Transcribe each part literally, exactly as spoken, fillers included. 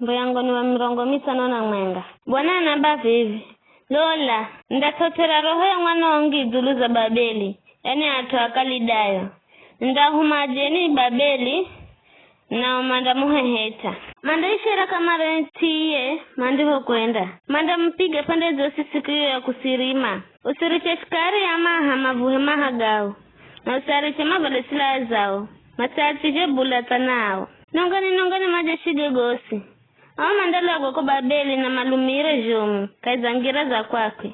Mbuyango ni wa mirongo mitsano na mwenga. Bwana anamba vivi, "Lola, ndathotera roho ya mwana wa ngi dzulu za Babeli, yani at'u a Kalidayo. Ndahuma ajeni Babeli, nao mandamuhehet'a. Mandaishera kamare ntsi iye mandihokwenda. Mandamupiga pande zosi siku iyo ya kusirima. Usiriche shikari ya maha mavuhe maha gao, na usiariche mavale silaha zao, masiatsizhe bule atsana ao. Nongani, nongani majeshi ge gosi. Ao mandalagwa ko Babeli na malumire zhomu kahi za ngira za kwakwe.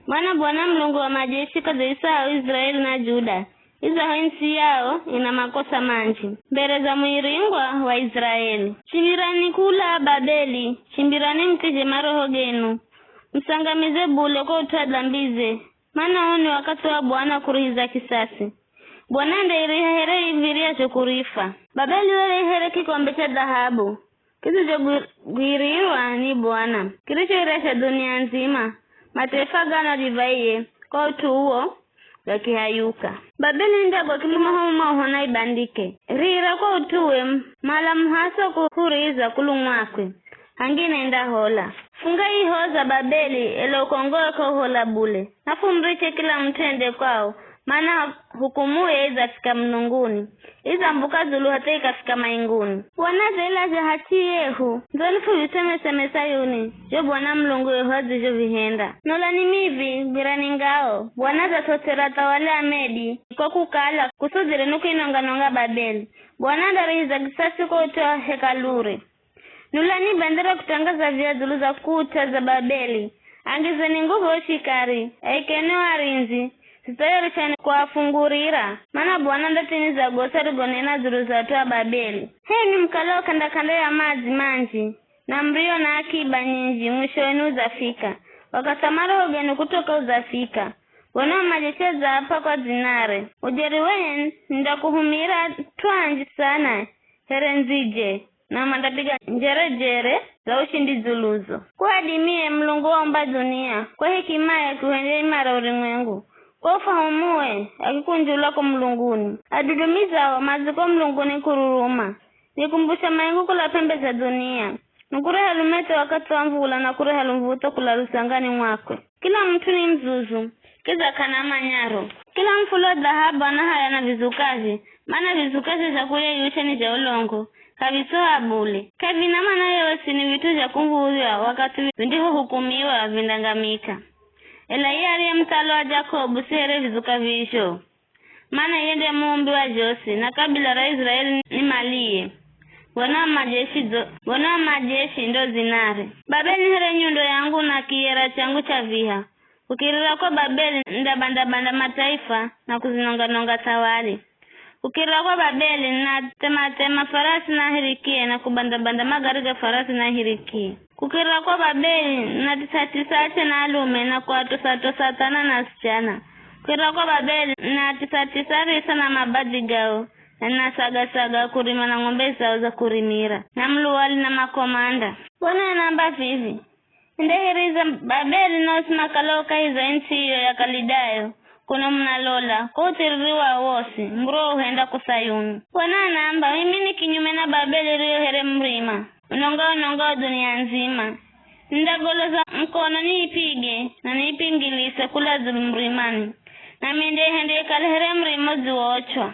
Mana Bwana Mulungu wa majeshi k'adzaisahau Israeli na Juda, izaho ntsi yao ina makosa manji mbere za muiringwa wa Israeli. Chimbirani kula Babeli, chimbirani mutizhe maroho genu, musangamize bule kwa ut'u wa dhambize, mana uu ni wakathi wa Bwana kurihiza kisasi. Bwana andairiha here iv̱iryazho kurifa. Babeli were i here kikombe cha dhahabu kirichogwirirwa ni Bwana, kirichoiresha dhunia ndzima. Mataifa gana divaiye, kwa ut'u uwo gakihayuka. Babeli ndagwa kilumohomoho na ibandike. Rira kwa ut'uwe, mala muhaso kuhuriza kulumwakwe, hangine ndahola. Funga ihoza Babeli, ela ukongoe k'auhola bule. Nafumuriche kila mut'u ende kwao, mana hukumuye idzafika mulunguni, idzambuka dzulu hatha ikafika mainguni. Wanazela zha hachi yehu, ndzoni fuvisemeseme Sayuni, zho Bwana Mulungu wehu adzizhovihenda. Nolani miv̱i, gwirani ngao, Bwana adzathosera athawali a Medi, kwa kukala kusudhire ni kuinonga-nonga Babeli. Bwana andarihiza kisasi kwa ut'u wa hekalure. Nulani bendera kutangaza via dzulu za kuta za Babeli. Angizeni nguvu o shikari, aikeni o arindzi, zithayarishani kuafungurira, mana Bwana andatimiza gosi arigonena dzulu za at'u a Babeli. H'enwi mukalao k'anda-k'anda ya madzi manji, na murio na akiba nyinji, mwisho wenu udzafika, wakathi wa maroho genu kutoka udzafika. Bwana wa majeshi adzaap'a kwa dzinare. Ujeri wenu nindakuhumira at'u anji sana here ndzije, na mandapiga njerejere za ushindi dzuluzo. Kuhadimie Mulungu waumba dhunia, kwa hekimaye kuhendya imara urimwengu, kwa ufahumuwe akikunjula ko mulunguni. Adudumizao madzi ko mulunguni kururuma, nikumbusha maingu kula p'embe za dhunia, nikureha lumethe wakathi wa mvula na kureha lumvutho kula lusangani mwakwe. Kila mut'u ni muzuzu, kidza k'ana manyaro. Kila mufulo dhahabu ana haya na vizukazhe, mana vizukazhe zha kuyeyusha ni zha ulongo, k'avitsoa bule. K'avina mana yoyosi ni vit'u zha kumv̱udhywa wakathi vindihohukumiwa vindangamika. Ela iye ariye muthalo wa Jakobu si here vizuka vizho. Mana iye nde muumbi wa zhosi, na kabila ra Israeli ni maliye. Bwana wa majeshi dzo-, Bwana wa majeshi ndo dzinare. Babeli ni here nyundo yangu na kiyera changu cha viha. Kukirira kwa Babeli ndabanda-banda mataifa na kuzinonga-nonga thawali. Kukirira kwa Babeli natema-tema farasi na ahirikie na kubanda-banda magari ga farasi na ahirikie. Kukirira kwa Babeli natisa-tisa ache na alume na kuatosa-tosa thana na asichana. Kukirira kwa Babeli natisa-tisa risa na mabadhi gao, na nasaga-saga kurima na ng'ombe zao za kurimira, na muluwali na makomanda. Bwana anaamba vivi, Nindahiriza Babeli na osi makalao kahi za ntsi iyo ya Kalidayo, kuno munalola, kwa uthiriri wao wosi, muro uhenda ko Sayuni. Bwana anaamba, mimi ni kinyume na Babeli iriyo here murima, unonga-unonga wa dhunia ndzima. Nindagoloza mukono niipige, na niipingilise kula dzulu murimani, nami nindaihenda ikale here murima udziwoochwa.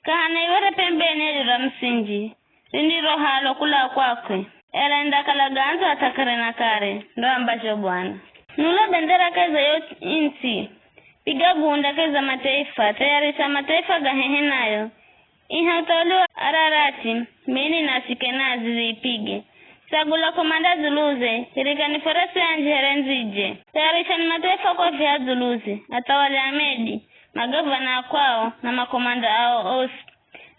K'ahana iwe ra pembeni hedu ra musinji, rindirohalwa kula kwakwe, ela nindakala gandzo hatha kare na kare, ndo ambazho Bwana. Nula bendera kahi za yo ntsi, piga gunda kahi za mataifa, thayarisha mataifa gahehe nayo. Iha uthawali wa Ararati, mini na Ashikenazi ziipige. Tsagula komanda dzuluze, hirikani farasi anji here ndzije. Thayarishani mataifa kwa viha dzuluze, athawali a Medi, magavana a kwao, na makomanda ao osi.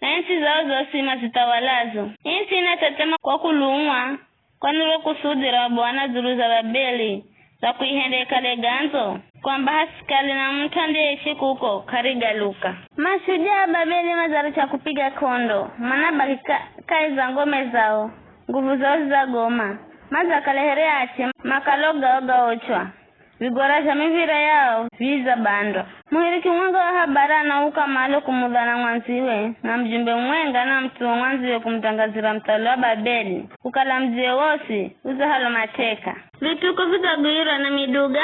Na ntsi zao zosi mazithawalazo. Ntsi inathethema kwa kulumwa, kwani ro kusudhi ra Bwana dzulu za Babeli, ra kuihenda ikale gandzo, kwamba hasikali na mut'u andeyeishi kuko k'arigaluka. Mashujaa a Babeli madzaricha kupiga k'ondo, manabaki ka-, kahi za ngome zao, nguvu zao zidzagoma, madzakala here ache, makalo gao gaochwa. vigwara zha mivira yao viiza bandwa. Muhiriki mwenga wa habari anauka malo kumudhana mwandziwe, na mujumbe mwenga anamutuma mwandziwe kumutangazira muthawali wa Babeli kukala mudziwe wosi udzahalo mateka. Vituko vidzagwirwa na miduga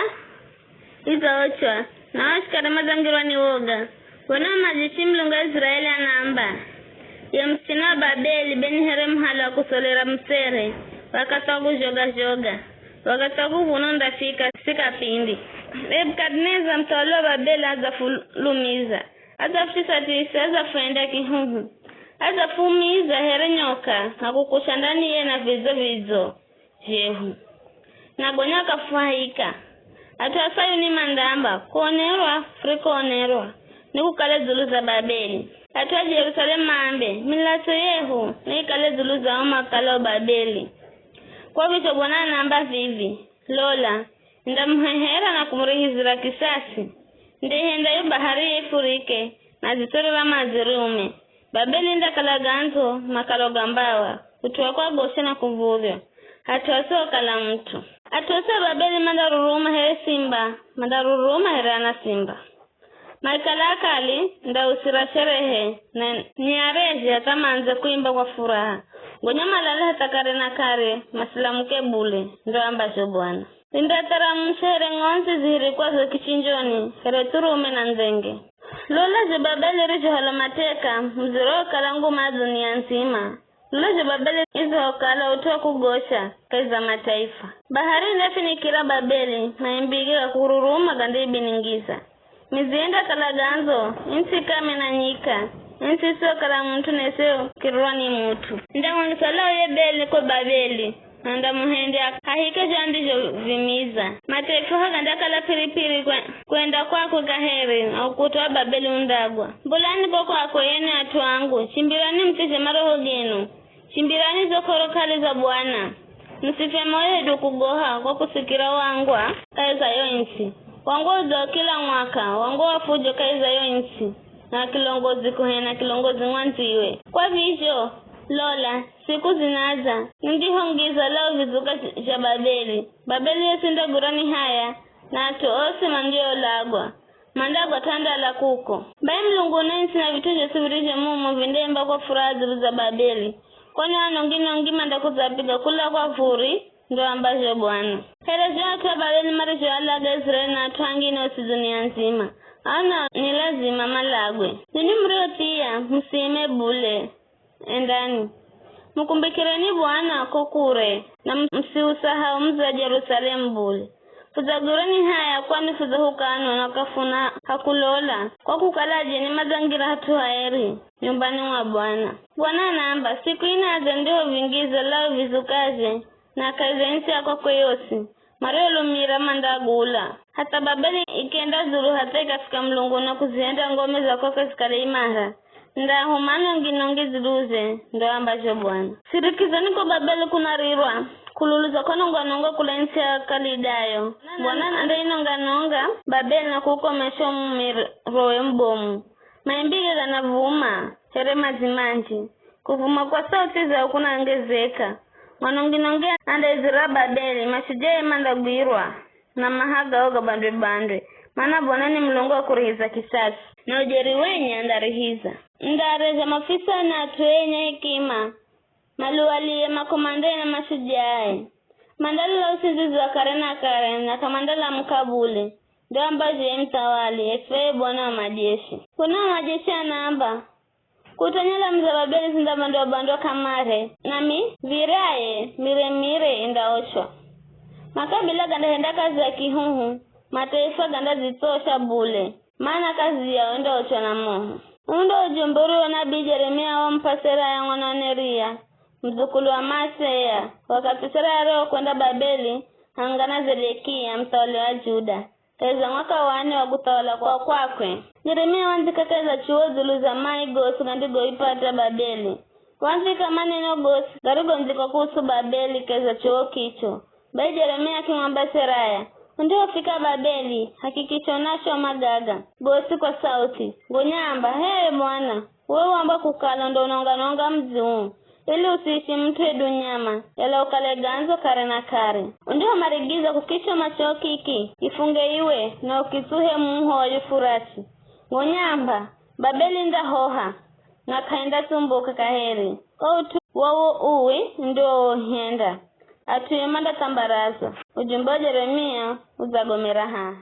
idzaochwa, na o asikari madzangirwa ni woga. Bwana wa majeshi, Mulungu wa Iziraeli anaamba, ye musichana wa Babeli be ni here muhala wa kusolera musere, wakathi wa kuzhoga-zhoga, wakathi wa kuvuna undafika, si kapindi. Nebukadineza muthawali wa Babeli adzafulumiza, adzafutisa-tisa, adzafwenda kihuhu, adzafumiza here nyoka na kukusha ndani ye na vidzo-vidzo zhehu. Na gonya akafwaika. At'u a Sayuni mandamba, kuonerwa, furikoonerwa, ni kukale dzulu za Babeli. At'u a Jerusalemu maambe, milatso yehu ni ikale dzulu za o makalao Babeli. Kwa vizho Bwana anaamba vivi, lola, nindamuhehera na kumurihizira kisasi. Ndihenda yo bahari ifurike, na zitsoro ra madzi riume. Babeli indakala gandzo, makalo ga mbawa, ut'u wa kwagosha na kuv̱udhywa, hat'u asiokala mut'u. At'u osi a Babeli mandaruruma here simba, mandaruruma here ana simba. Maikala akali, ndausira sherehe, na niarezhe hatha mandze kuimba kwa furaha. Gonya malale hatha kare na kare, masilamuke bule, ndo ambazho Bwana. Nindatharamusha here ng'ondzi zihirikwazo kichinjoni, here thurume na ndzenge. Lola zho Babeli rizhohalwa mateka, muziro ukala nguma ya dhunia ndzima. Lola zho Babeli izohokala ut'u wa kugosha kahi za mataifa. Bahari indafinikira Babeli, maimbige ga kururuma gandaibiningiza. Midzi indakala gandzo, intsi kame na nyika, intsi isiyokala mut'u na isiyokirirwa ni mut'u. Nindamwangiza lau ye Beli ko Babeli, na nindamuhendya ahike zho andizhovimiza. Mataifa gandakala p'irip'iri kwe-, kwenda kwakwe kaheri, na ukuta wa Babeli undagwa. Mbulani ko kwakwe, enwi at'u angu, chimbirani muthizhe maroho genu. Chimbirani zo k'oro k'ali za Bwana. Musife moyo hedu kugoha kwa kusikira wangwa kahi za yo ntsi. Wangwa udzao kila mwaka, wangwa wa fujo kahi za yo ntsi, na kilongozi kuhena kilongozi mwandziwe. Kwa vizho, lola, siku zinadza, nindihongiza lau vizuka zha Babeli. Babeli yosi indagwirwa ni haya, na at'u osi mandiolagwa. Mandagwa tandala kuko. Bai Mulungu na ntsi na vit'u zhosi virizho mumo vindaimba kwa furaha dzulu za Babeli, kwani o anongi-nongi mandakudzapiga kula kwa vuri, ndo ambazho Bwana. Here zho at'u a Babeli marizhoalaga Iziraeli na at'u angine osi dhunia ndzima, ao nao ni lazima malagwe. Ninwi muriothia, musiime bule. Endani, mukumbikireni Bwana ko kure, na musiusahau mudzi wa Jerusalemu bule. Fudzagwirwa ni haya, kwani fudzahukanwa na kafuna ha kulola, kwa kukala ajeni madzangira hat'u haeri nyumbani mwa Bwana. Bwana anaamba, siku inadza ndihovingiza lau vizuka zhe, na kahi za ntsi ya kwakwe yosi, mariolumira mandagula. Hatha Babeli ikenda dzulu hatha ikafika mulunguni na kuzihenda ngome za kwakwe zikale imara. Ndaahuma nongi-nongi ziluze, ndo ambazho Bwana. Sirikizani ko Babeli kunarirwa, kululuza kwanongwa-nongwa kula ntsi ya Kalidayo. Bwana andainonga-nonga Babeli na kuukomesha umumirowe mubomu. Maimbige ganavuma here madzi manji. Kuvuma kwa sauti zao kunaongezeka. Mwanongi-nongi andaizira Babeli, mashujaa mandagwirwa, na maha gao gabandwe-bandwe, mana Bwana ni Mulungu wa kurihiza kisasi. Na ujeri wenye andarihiza. Ndareza mafisa na at'u enye hekima, maluwaliye, makomandee na mashujaae. Mandalola usindzizi wa kare na kare, na k'amandalamuka bule, ndo ambazho ye muthawali, efee Bwana wa majeshi. Bwana wa majeshi anaamba, Kutonya lamu za Babeli zindabandwa-bandwa kamare, nami viraye mire-mire indaochwa. Makabila gandahenda kazi ya kihuhu, mataifa gandadzitsosha bule, mana kazi yao indaochwa na moho. Uu ndo ujumbe urio nabii Jeremia wamup'a Seraya mwana wa Neria, mudzukulu wa Maaseya, wakathi Seraya ariokwenda Babeli, hamwenga na Zedekia, muthawali wa Juda. Kahi za mwaka wa nne wa kuthawala kwa kwakwe, Jeremia wandhika kahi za chuwo dzulu za mai gosi gandigoipata Babeli. Wandhika maneno gosi garigondzikwa kuhusu Babeli kahi za chuwo kicho. Bai Jeremia akimwamba Seraya, undihofika Babeli, hakikisha unashoma gaga gosi kwa sauthi. Gonya amba, h'ee Bwana, uwe wamba kukala undaunonga-nonga mudzi uu. ili usiishi mut'u hedu nyama, ela ukale gandzo kare na kare. Undihomarigiza kukishoma cho kiki, ifunge iwe, na ukitsuhe muho wa Yufurati. Gonya amba, Babeli indahoha, na k'aindatsumbuka kaheri. Kwa ut'u wa wo uwi ndiwo uhenda, at'u io mandatsambarazwa. Ujumbe wa Jeremia udzagomera haha.